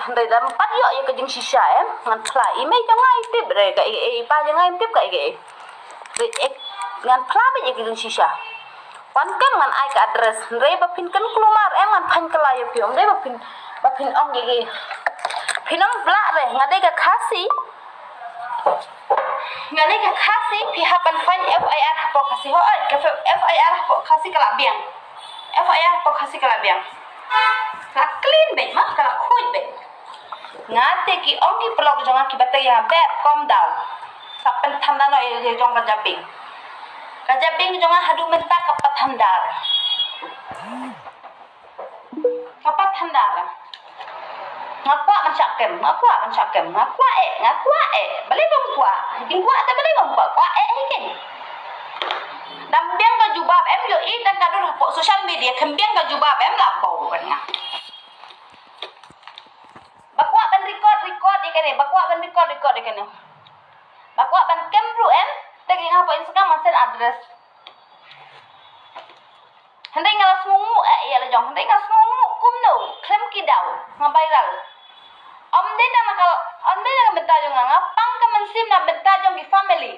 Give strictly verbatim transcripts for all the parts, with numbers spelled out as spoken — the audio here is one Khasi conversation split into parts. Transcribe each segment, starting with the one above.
Hynrei lada ym pat ïoh ïa ka jingshisha em, ngan phla i mei jong nga i tip, hynrei ka i, i pa jong nga im tip ka i, ka i. Hynrei ek, ngan phla beit ïa ka jingshisha. Wan kem ngan ai ka address, hynrei ba phin kynkulmar em ngan phaiñ kylla ïa phi, ym dei ba phin, ba phin ong ïa ki. Phin ong blah re, nga dei ka Khasi. Nga dei ka Khasi, phi hap ban phaiñ F I R hapoh Khasi. Hooid, ka F I R hapoh Khasi ka la biang. F I R hapoh Khasi ka la biang. Ka la clean beit ma, ka la khuid beit. Nga te ki ong ki paralok jong nga kiba tei ïa nga, beb, calm down. Sa pynthandar noh ïa jong ka jabieng. Ka jabieng jong nga haduh mynta ka pat thandar. Ka pat thandar. Nga kwah ban shah kem, nga kwah ban shah kem, nga kwah eh, nga kwah eh. Balei bym kwah? Jingkwah te balei bym kwah? Kwah eh hi ken. Dang biang ka jubab em, ïohi tang ka dur hapoh social media, khlem biang ka jubab em la bau ban nga. Ba kwah ban record, record ïa kane, ba kwah ban record, record ïa kane. Ba kwah ban kem ruh em, tag ïa nga hapoh Instagram, ngan send address. Hynrei nga la sngewnguh eh ïa la jong, hynrei nga sngewnguh kumno, khlem ki daw, nga viral. Ym dei na ka, ym dei na ka bynta jong nga, nga pang ka mynsiem na bynta jong ki family.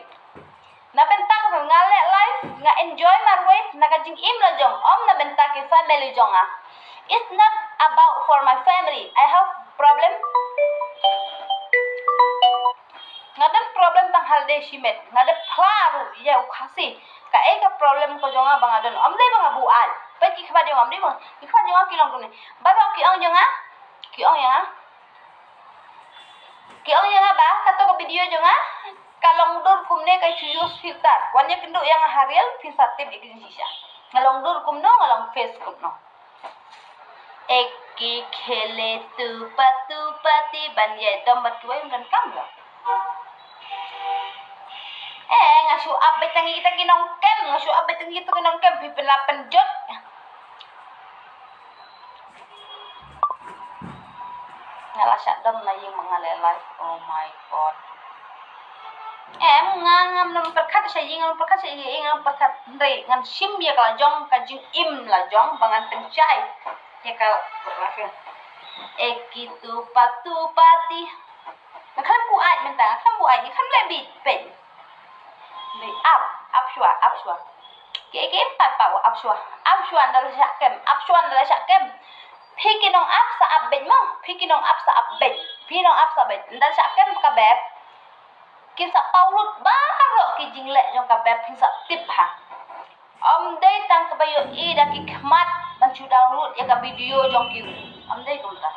Na bynta ka nga leh live, nga enjoy marwei na ka jingim la jong, ym na bynta ki family jong nga. It's not about for my family. I have problem. Nga don problem tang ha lade shimet. Nga dep phla ruh ïa u Khasi. Kaei ka problem ka jong nga ba nga don. Ym dei ba nga buaid. Peit ki khmat jong nga, ym dei ba ki khmat jong nga ki long kumne. Baroh ki ong jong nga. Ki ong jong nga. Ki ong jong nga ba kato ka video jong nga ka long dur kumne, ka shu use filter. Wan ïakynduh ïa nga ha reel phin sa tip ïa ka jingshisha. Nga long dur kumno, nga long face kumno. Ek hi khele tu pa tu pa ti, ban ïa dom bad kiwei ym donkam lo. Eh, nga shu ap beit tang ïa kita ki nongkem, nga shu ap beit tang ïa kita ki nongkem, phi pynlap pynjot. Nga la shah dom na ïing ma nga leh live. Oh my God. Em, nga ngam nym pyrkhat sha ïing, ngam pyrkhat sha ïing, ngam pyrkhat, hynrei ngan shim ïa ka la jong, ka jingim la jong ba ngan pynshai ïa ka. Ek hi tu pa tu pa ti. Nga khlem buaid mynta, nga khlem buaid, nga khlem leh bit pyn. Ap, ap shuwa, ap shuwa. Ki, ki, pat, pat, ap shuwa. Ap shuwa, ynda la shah kem. Ap shuwa, ynda la shah kem. Phi ki nong ap sa ap beit mo. Phi ki nong ap sa ap beit. Phi nong ap sa beit. Ynda la shah kem ka beb. Kin sa paw lut baroh ki jingleh jong ka beb, phin sa tip ha. Ym dei tang kaba ïohi da ki khmat ban shu download ïa ka video jong ki. Ym dei kumta.